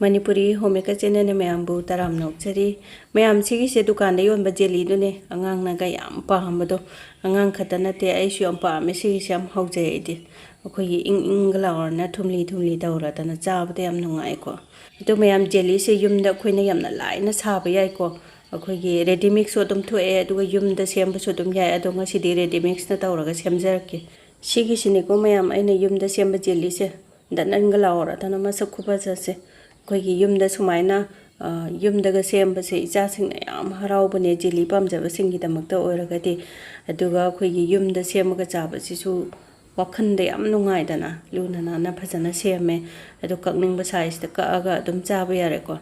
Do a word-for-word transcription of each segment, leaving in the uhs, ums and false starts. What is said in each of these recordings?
ꯃꯅꯤꯄꯨꯔꯤ ꯍꯣꯝꯃꯦꯀꯔ ꯆꯦꯅꯦꯜꯅ ꯃꯌꯥꯝꯕꯨ ꯇꯔꯥꯝꯅ ꯑꯣꯛꯆꯔꯤ꯫ ꯃꯌꯥꯝ, ꯁꯤꯒꯤꯁꯦ ꯗꯨꯀꯥꯟꯗ ꯌꯣꯟꯕ ꯖꯦꯂꯤꯗꯨꯅꯦ, ꯑꯉꯥꯡꯅꯒ ꯌꯥꯝ ꯄꯥꯝꯕꯗꯣ꯫ ꯑꯉꯥꯡ ꯈꯛꯇ ꯅꯠꯇꯦ, ꯑꯩꯁꯨ ꯌꯥꯝ ꯄꯥꯝꯃꯦ, ꯁꯤꯒꯤꯁꯦ ꯌꯥꯝ ꯍꯥꯎꯖꯩ ꯑꯩꯗꯤ꯫ ꯑꯩꯈꯣꯏꯒꯤ ꯏꯪ ꯏꯪꯒ ꯂꯥꯎꯔꯅ ꯊꯨꯝꯂꯤ ꯊꯨꯝꯂꯤ ꯇꯧꯔꯗꯅ ꯆꯥꯕꯗ ꯌꯥꯝ ꯅꯨꯡꯉꯥꯏꯀꯣ꯫ ꯑꯗꯣ ꯃꯌꯥꯝ, ꯖꯦꯂꯤꯁꯦ ꯌꯨꯝꯗ ꯑꯩꯈꯣꯏꯅ ꯌꯥꯝꯅ ꯂꯥꯏꯅ ꯁꯥꯕ ꯌꯥꯏꯀꯣ꯫ ꯑꯩꯈꯣꯏꯒꯤ ready mix ꯁꯨ ꯑꯗꯨꯝ ꯊꯣꯛꯑꯦ, ꯑꯗꯨꯒ ꯌꯨꯝꯗ ꯁꯦꯝꯕꯁꯨ ꯑꯗꯨꯝ ꯌꯥꯏ꯫ ꯑꯗꯣ ꯉꯁꯤꯗꯤ ready mix ꯅ ꯇꯧꯔꯒ ꯁꯦꯝꯖꯔꯛꯀꯦ꯫ ꯁꯤꯒꯤꯁꯤꯅꯤꯀꯣ ꯃꯌꯥꯝ, ꯑꯩꯅ ꯌꯨꯝꯗ ꯁꯦꯝꯕ ꯖꯦꯂꯤꯁꯦ꯫ ꯗꯟ ꯗꯟꯒ ꯂꯥꯎꯔꯗꯅ ꯃꯁꯛ ꯈꯨꯐꯖꯁꯦ꯫ ꯑꯩꯈꯣꯏꯒꯤ ꯌꯨꯝꯗ ꯁꯨꯃꯥꯏꯅ, ꯑ, ꯌꯨꯝꯗꯒ ꯁꯦꯝꯕꯁꯦ ꯏꯆꯥꯁꯤꯡꯅ ꯌꯥꯝ ꯍꯔꯥꯎꯕꯅꯦ, ꯖꯦꯂꯤ ꯄꯥꯝꯖꯕꯁꯤꯡꯒꯤꯗꯃꯛꯇ ꯑꯣꯏꯔꯒꯗꯤ꯫ ꯑꯗꯨꯒ ꯑꯩꯈꯣꯏꯒꯤ ꯌꯨꯝꯗ ꯁꯦꯝꯃꯒ ꯆꯥꯕꯁꯤꯁꯨ ꯋꯥꯈꯜꯗ ꯌꯥꯝ ꯅꯨꯡꯉꯥꯏꯗꯅ, ꯂꯨꯅ ꯅꯥꯟꯅ ꯐꯖꯅ ꯁꯦꯝꯃꯦ꯫ ꯑꯗꯣ ꯀꯛꯅꯤꯡꯕ size ꯇ ꯀꯛꯑꯒ ꯑꯗꯨꯝ ꯆꯥꯕ ꯌꯥꯔꯦꯀꯣ꯫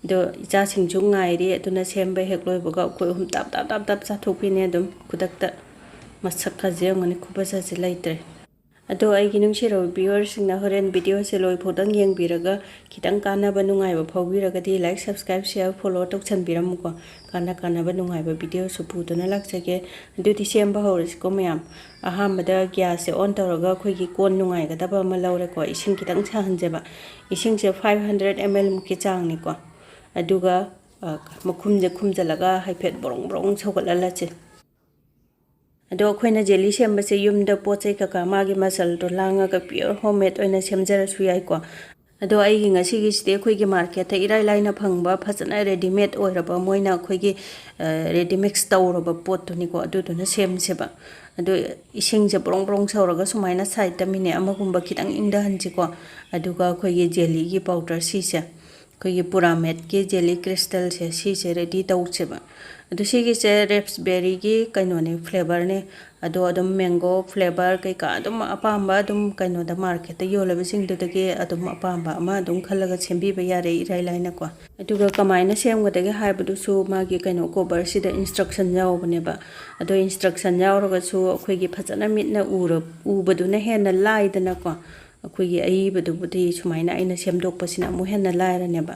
ꯑꯗꯣ ꯏꯆꯥꯁꯤꯡꯁꯨ ꯉꯥꯏꯔꯤ, ꯑꯗꯨꯅ ꯁꯦꯝꯕ ꯍꯦꯛ ꯂꯣꯏꯕꯒ ꯑꯩꯈꯣꯏ ꯑꯍꯨꯝ ꯇꯞ ꯇꯞ ꯇꯞ ꯇꯞ ꯆꯥꯊꯣꯛꯄꯤꯅꯦ ꯑꯗꯨꯝ ꯈꯨꯗꯛꯇ꯫ ꯃꯁꯛꯀꯁꯦ ꯌꯦꯡꯉꯨꯅꯦ, ꯈꯨꯐꯖꯁꯦ ꯂꯩꯇ꯭ꯔꯦ꯫ ꯑꯗꯣ ꯑꯩꯒꯤ ꯅꯨꯡꯁꯤꯔꯕ viewer ꯁꯤꯡꯅ ꯍꯣꯔꯦꯟ video ꯁꯦ ꯂꯣꯏꯐꯥꯎꯗꯪ ꯌꯦꯡꯕꯤꯔꯒ ꯈꯤꯇꯪ ꯀꯥꯟꯅꯕ ꯅꯨꯡꯉꯥꯏꯕ ꯐꯥꯎꯕꯤꯔꯒꯗꯤ like, subscribe, share, follow ꯇꯧꯁꯟꯕꯤꯔꯝꯃꯨꯀꯣ꯫ ꯀꯥꯟꯅ ꯀꯥꯟꯅꯕ ꯅꯨꯡꯉꯥꯏꯕ video ꯁꯨ ꯄꯨꯗꯨꯅ ꯂꯥꯛꯆꯒꯦ꯫ ꯑꯗꯨꯗꯤ ꯁꯦꯝꯕ ꯍꯧꯔꯁꯤꯀꯣ ꯃꯌꯥꯝ꯫ ꯑꯍꯥꯟꯕꯗ gas ꯁꯦ on ꯇꯧꯔꯒ ꯑꯩꯈꯣꯏꯒꯤ ꯀꯣꯟ ꯅꯨꯡꯉꯥꯏꯒꯗꯕ ꯑꯃ ꯂꯧꯔꯦꯀꯣ꯫ ꯏꯁꯤꯡ ꯈꯤꯇꯪ ꯁꯥꯍꯟꯖꯕ꯫ ꯏꯁꯤꯡꯁꯦ five hundred M L ꯃꯨꯛꯀꯤ ꯆꯥꯡꯅꯤꯀꯣ꯫ ꯑꯗꯨꯒ, ꯑ, ꯃꯈꯨꯝꯁꯦ ꯈꯨꯝꯖꯤꯜꯂꯒ ꯍꯥꯏꯐꯦꯠ ꯕ꯭ꯔꯣꯡ ꯕ꯭ꯔꯣꯡ ꯁꯧꯒꯠꯍꯜꯂꯁꯦ꯫ ꯑꯗꯣ ꯑꯩꯈꯣꯏꯅ ꯖꯦꯂꯤ ꯁꯦꯝꯕꯁꯦ ꯌꯨꯝꯗ ꯄꯣꯠ ꯆꯩ ꯀꯀꯥ ꯃꯥꯒꯤ ꯃꯆꯜꯗꯣ ꯂꯥꯡꯉꯒ pure home made ꯑꯣꯏꯅ ꯁꯦꯝꯖꯔꯁꯨ ꯌꯥꯏꯀꯣ꯫ ꯑꯗꯣ ꯑꯩꯒꯤ ꯉꯁꯤꯒꯤꯁꯤꯗꯤ ꯑꯩꯈꯣꯏꯒꯤ market ꯇ ꯏꯔꯥꯏ ꯂꯥꯏꯅ ꯐꯪꯕ ꯐꯖꯅ ready made ꯑꯣꯏꯔꯕ, ꯃꯣꯏꯅ ꯑꯩꯈꯣꯏꯒꯤ, ꯑ, ready mix ꯇꯧꯔꯕ ꯄꯣꯠꯇꯨꯅꯤꯀꯣ, ꯑꯗꯨꯗꯨꯅ ꯁꯦꯝꯁꯦꯕ꯫ ꯑꯗꯣ ꯏꯁꯤꯡꯁꯦ ꯕ꯭ꯔꯣꯡ ꯕ꯭ꯔꯣꯡ ꯁꯧꯔꯒ ꯁꯨꯃꯥꯏꯅ side ꯇ minute ꯑꯃꯒꯨꯝꯕ ꯈꯤꯇꯪ ꯏꯪꯊꯍꯟꯁꯤꯀꯣ꯫ ꯑꯗꯨꯒ ꯑꯩꯈꯣꯏꯒꯤ ꯖꯦꯂꯤꯒꯤ powder ꯁꯤꯁꯦ, ꯑꯩꯈꯣꯏꯒꯤ Puramed ꯀꯤ jelly crystal ꯁꯦ, ꯁꯤꯁꯦ ready ꯇꯧꯁꯦꯕ꯫ ꯑꯗꯣ ꯁꯤꯒꯤꯁꯦ raspberry ꯒꯤ ꯀꯩꯅꯣꯅꯦ, flavour ꯅꯦ꯫ ꯑꯗꯣ ꯑꯗꯨꯝ mango flavour ꯀꯩꯀꯥ ꯑꯗꯨꯝ ꯑꯄꯥꯝꯕ ꯑꯗꯨꯝ ꯀꯩꯅꯣꯗ market ꯇ ꯌꯣꯜꯂꯕꯁꯤꯡꯗꯨꯗꯒꯤ ꯑꯗꯨꯝ ꯑꯄꯥꯝꯕ ꯑꯃ ꯑꯗꯨꯝ ꯈꯜꯂꯒ ꯁꯦꯝꯕꯤꯕ ꯌꯥꯔꯦ ꯏꯔꯥꯏ ꯂꯥꯏꯅꯀꯣ꯫ ꯑꯗꯨꯒ ꯀꯃꯥꯏꯅ ꯁꯦꯝꯒꯗꯒꯦ ꯍꯥꯏꯕꯗꯨꯁꯨ ꯃꯥꯒꯤ ꯀꯩꯅꯣ cover ꯁꯤꯗ instruction ꯌꯥꯎꯕꯅꯦꯕ꯫ ꯑꯗꯣ instruction ꯌꯥꯎꯔꯒꯁꯨ ꯑꯩꯈꯣꯏꯒꯤ ꯐꯖꯅ ꯃꯤꯠꯅ ꯎꯔ-, ꯎꯕꯗꯨꯅ ꯍꯦꯟꯅ ꯂꯥꯏꯗꯅꯀꯣ꯫ ꯑꯩꯈꯣꯏꯒꯤ ꯑꯏꯕꯗꯨꯕꯨꯗꯤ ꯁꯨꯃꯥꯏꯅ ꯑꯩꯅ ꯁꯦꯝꯗꯣꯛꯄꯁꯤꯅ ꯑꯃꯨꯛ ꯍꯦꯟꯅ ꯂꯥꯏꯔꯅꯦꯕ꯫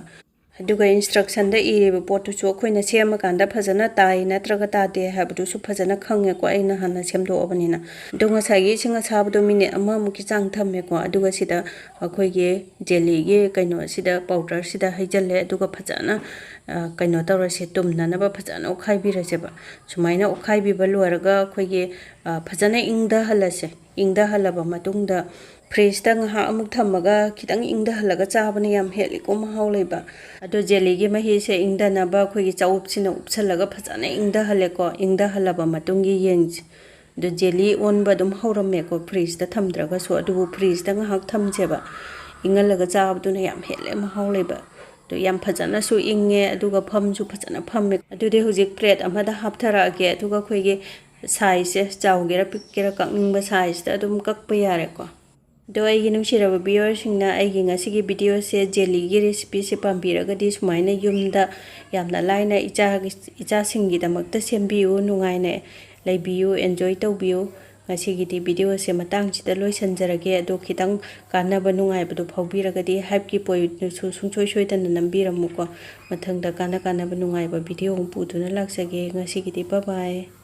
ꯑꯗꯨꯒ instructionꯗ ꯏꯔꯤꯕ ꯄꯣꯠꯇꯨꯁꯨ ꯑꯩꯈꯣꯏꯅ ꯁꯦꯝꯃꯀꯥꯟꯗ ꯐꯖꯅ ꯇꯥꯏ ꯅꯠꯇ꯭ꯔꯒ ꯇꯥꯗꯦ ꯍꯥꯏꯕꯗꯨꯁꯨ ꯐꯖꯅ ꯈꯪꯉꯦꯀꯣ, ꯑꯩꯅ ꯍꯥꯟꯅ ꯁꯦꯝꯗꯣꯛꯑꯕꯅꯤꯅ꯫ ꯑꯗꯣ ꯉꯁꯥꯏꯒꯤ ꯏꯁꯤꯡ ꯑꯁꯥꯕꯗꯣ ꯃꯤꯅꯤꯠ ꯑꯃꯃꯨꯛꯀꯤ ꯆꯥꯡ ꯊꯝꯃꯦꯀꯣ, ꯑꯗꯨꯒ ꯁꯤꯗ ꯑꯩꯈꯣꯏꯒꯤ ꯖꯦꯂꯤꯒꯤ ꯀꯩꯅꯣꯁꯤꯗ, ꯄꯥꯎꯗꯔꯁꯤꯗ ꯍꯩꯖꯤꯜꯂꯦ꯫ ꯑꯗꯨꯒ ꯐꯖꯅ, ꯑ, ꯀꯩꯅꯣ ꯇꯧꯔꯁꯦ, ꯇꯨꯝꯅꯅꯕ ꯐꯖꯅ ꯑꯣꯠꯈꯥꯏꯕꯤꯔꯁꯦꯕ꯫ ꯁꯨꯃꯥꯏꯅ ꯑꯣꯠꯈꯥꯏꯕꯤꯕ ꯂꯣꯏꯔꯒ ꯑꯩꯈꯣꯏꯒꯤ, ꯑ, ꯐꯖꯅ ꯏꯪꯊꯍꯜꯂꯁꯦ꯫ ꯏꯪꯊꯍꯜꯂꯕ ꯃꯇꯨꯡꯗ fridgeꯇ ꯉꯥꯏꯍꯥꯛ ꯑꯃꯨꯛ ꯊꯝꯃꯒ ꯈꯤꯇꯪ ꯏꯪꯊꯍꯜꯂꯒ ꯆꯥꯕꯅ ꯌꯥꯝ ꯍꯦꯜꯂꯤꯀꯣ ꯃꯍꯥꯎ ꯂꯩꯕ꯫ ꯑꯗꯣ ꯖꯦꯂꯤꯒꯤ ꯃꯍꯤꯁꯦ ꯏꯪꯊꯅꯕ ꯑꯩꯈꯣꯏꯒꯤ ꯆꯎꯞꯁꯤꯅ ꯎꯞꯁꯜꯂꯒ ꯐꯖꯅ ꯏꯪꯊꯍꯜꯂꯦꯀꯣ꯫ ꯏꯪꯊꯍꯜꯂꯕ ꯃꯇꯨꯡꯒꯤ ꯌꯦꯡꯁꯦ꯫ ꯑꯗꯣ ꯖꯦꯂꯤ ꯑꯣꯟꯕ ꯑꯗꯨꯝ ꯍꯧꯔꯝꯃꯦꯀꯣ, fridgeꯇ ꯊꯝꯗ꯭ꯔꯒꯁꯨ꯫ ꯑꯗꯨꯕꯨ fridgeꯇ ꯉꯥꯏꯍꯥꯛ ꯊꯝꯁꯦꯕ, ꯏꯪꯍꯜꯂꯒ ꯆꯥꯕꯗꯨꯅ ꯌꯥꯝ ꯍꯦꯜꯂꯦ ꯃꯍꯥꯎ ꯂꯩꯕ꯫ ꯑꯗꯣ ꯌꯥꯝ ꯐꯖꯅꯁꯨ ꯏꯪꯉꯦ, ꯑꯗꯨꯒ ꯐꯝꯁꯨ ꯐꯖꯅ ꯐꯝꯃꯦ꯫ ꯑꯗꯨꯗꯤ ꯍꯧꯖꯤꯛ plate ꯑꯃꯗ ꯍꯥꯞꯊꯔꯛꯑꯒꯦ, ꯑꯗꯨꯒ ꯑꯩꯈꯣꯏꯒꯤ sizeꯁꯦ, ꯆꯥꯎꯒꯦꯔꯥ ꯄꯤꯛꯀꯦꯔꯥ, ꯀꯛꯅꯤꯡꯕ sizeꯇ ꯑꯗꯨꯝ ꯀꯛꯄ ꯌꯥꯔꯦꯀꯣ꯫ ꯑꯗꯣ ꯑꯩꯒꯤ ꯅꯨꯡꯁꯤꯔꯕ viewerꯁꯤꯡꯅ ꯑꯩꯒꯤ ꯉꯁꯤꯒꯤ videoꯁꯦ, ꯖꯦꯂꯤꯒꯤ recipeꯁꯦ ꯄꯥꯝꯕꯤꯔꯒꯗꯤ ꯁꯨꯃꯥꯏꯅ ꯌꯨꯝꯗ ꯌꯥꯝꯅ ꯂꯥꯏꯅ ꯏꯆꯥꯒꯤ, ꯏꯆꯥꯁꯤꯡꯒꯤꯗꯃꯛꯇ ꯁꯦꯝꯕꯤꯌꯨ, ꯅꯨꯡꯉꯥꯏꯅ ꯂꯩꯕꯤꯌꯨ, enjoy ꯇꯧꯕꯤꯌꯨ꯫ ꯉꯁꯤꯒꯤꯗꯤ videoꯁꯦ ꯃꯇꯥꯡꯁꯤꯗ ꯂꯣꯏꯁꯤꯟꯖꯔꯒꯦ꯫ ꯑꯗꯣ ꯈꯤꯇꯪ ꯀꯥꯟꯅꯕ ꯅꯨꯡꯉꯥꯏꯕꯗꯣ ꯐꯥꯎꯕꯤꯔꯒꯗꯤ hypeꯀꯤ pointꯇꯨꯁꯨ ꯁꯨꯡꯁꯣꯏ ꯁꯣꯏꯗꯅ ꯅꯝꯕꯤꯔꯝꯃꯨꯀꯣ꯫ ꯃꯊꯪꯗ ꯀꯥꯟꯅ ꯀꯥꯟꯅꯕ ꯅꯨꯡꯉꯥꯏꯕ video ꯑꯃꯨꯛ ꯄꯨꯗꯨꯅ ꯂꯥꯛꯆꯒꯦ꯫ ꯉꯁꯤꯒꯤꯗꯤ bye bye꯫